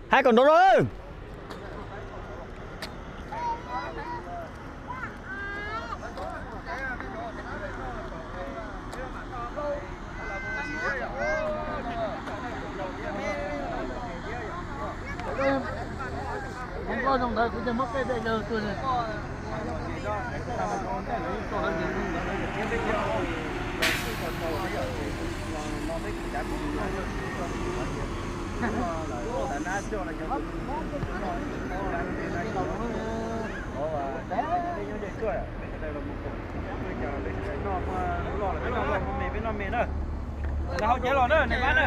Hais kom nrov nrov. Peb noj me, peb noj me na. Lawv hau cawv los na, nej pab na.